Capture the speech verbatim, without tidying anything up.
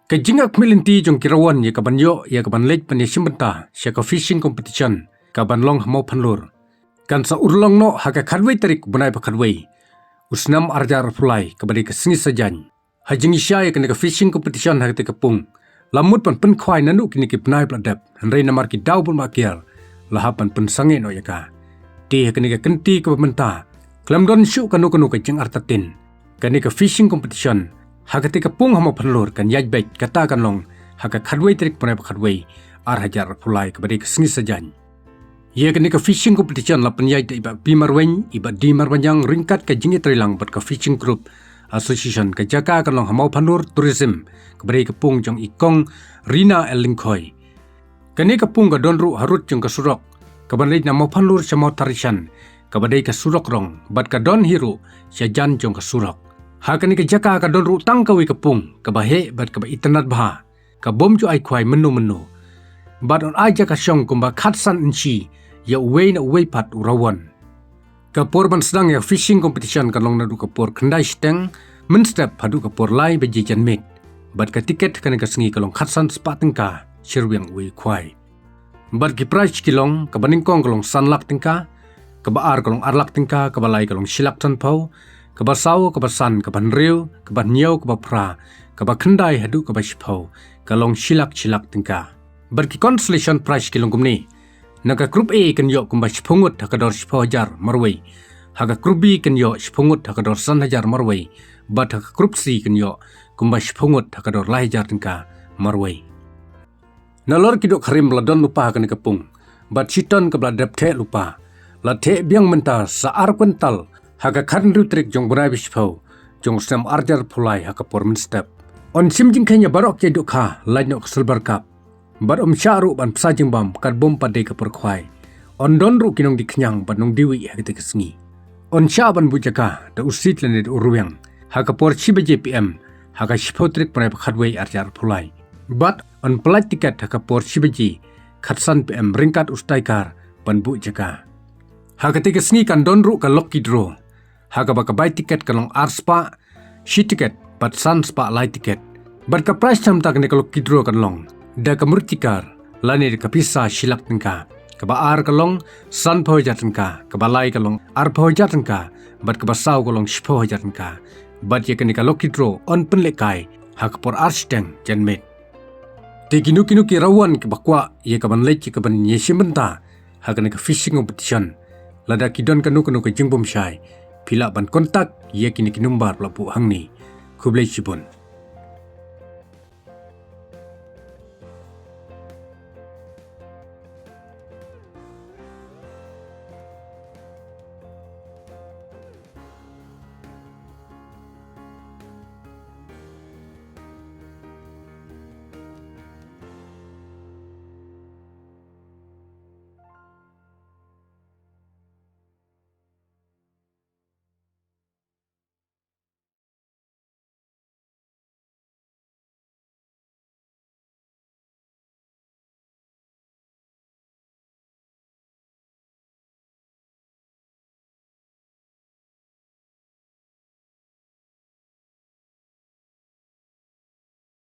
Ka jingïakhmih lynti jong ki rawon ïa kaban ïoh ïa kaban leit ban ïashim bynta sha ka fishing competition kaban long ha Mawphanlur kan sa urlong noh ha ka khatwei tarik bnai ba khatwei u snem arhajar arphew lai kaba dei ka sngi Saitjaiñ. Ha jingïaishah ïa kane ka fishing competition ha katei ka pung la mut ban pynkhwai naduh kine ki bnai ba la dep, hynrei namar ki daw bun ba kiar la hap ban pynsangeh noh ïa ka. Te ha kane ka kynti kaba mynta khlem don shuh kano kano ka jingartatien, kane ka fishing competition ha katei ka pung ha Mawphanlur kan ïaid beit, kata kan long ha ka khatwei tarik bnai ba khatwei arhajar arphew lai kaba dei ka sngi Saitjaiñ. Ïa kane ka fishing competition la pynïaid da i Bah P Marwein, i Bah D Marbaniang ryngkat ka jingïatreilang bad ka Fishing Group Association. Ka jaka kan long ha Mawphanlur Tourism kaba dei ka pung jong i Kong Rina L Lyngkhoi. Kane ka pung ka don ruh harud jong ka surok kaban leit na Mawphanlur sha Mawthadraishan kaba dei ka surok rong, bad ka don hi ruh shajan jong ka surok. Ha kane ka jaka ka don ruh tang kawei ka pung kaba heh bad kaba itynnad bha, ka bym ju ai khwai mynno mynno. Bad yn ai jaka shong kumba khatsan inshi ïa uwei na uwei pat u rawon. Ka por ban sdang ïa ka fishing competition kan long naduh ka por khyndai shiteng mynstep haduh ka por lai baje janmiet. Bad ka tiket kane ka sngi ka long khatsan spah tyngka shi rwiang uwei u khwai. Bad ki prize ki long, kaba nyngkong ka long san lak tyngka, kaba ar ka long ar lak tyngka, kaba lai ka long shi lak sanphew, kaba saw, kaba san, kaba hynriew, kaba hynñiew, kaba phra, kaba khyndai haduh kaba shiphew ka long shi lak shi lak tyngka. Bad ki consolation prize ki long kumne: na ka Group A kan ïoh kumba shiphew ngut ha ka dor shiphew hajar marwei, ha ka Group B kan ïoh shiphew ngut ha ka dor san hajar marwei, bad ha ka Group C kan ïoh kumba shiphew ngut ha ka dor lai hajar tyngka marwei. Nalor ki dohkha rim la don lypa ha kane ka pung, bad shiton kaba la dep theh lypa la theh biang mynta sa ar kwintal ha ka khathynriew tarik jong u bnai ba shiphew jong u snem arhajar arphew lai ha ka por mynstep. Yn shim jingkheiñ ïa baroh ki dohkha, lait noh ka silver carp. Bad ym shah ruh ban bsa jingbam katba ym pat dei ka por khwai. Yn don ruh ki nongdie khñiang bad nongdie wieh ha katei ka sngi. Yn shah ban buh jaka da u siej lane da u rwiang ha ka por shi baje P M ha ka shiphew tarik bnai ba khatwei arhajar arphew lai. Bad yn pyllait tiket ha ka por shi baje khatsan P M ryngkat u striker ban buh jaka. Ha katei ka sngi kan don ruh ka lucky draw, ha kaba ka bai tiket ka long ar spah shi tiket bad san spah lai tiket. Bad ka prize khamtam kane ka lucky draw kan long da ka murti car lane da ka pisa shi lak tyngka. Kaba ar ka long sanphew hajar tyngka, kaba lai ka long arphew hajar tyngka, bad kaba saw ka long shiphew hajar tyngka. Bad ïa kane ka lucky draw yn pynlehkai ha ka por ar shiteng janmiet. Te kino kino ki rawon kiba kwah ïa kaban leit ïa kaban ïashim bynta ha kane ka fishing competition, lada ki don kano kano ka jingbymshai, phi lah ban contact ïa kine ki number ba la buh hangne. Khublei shibun.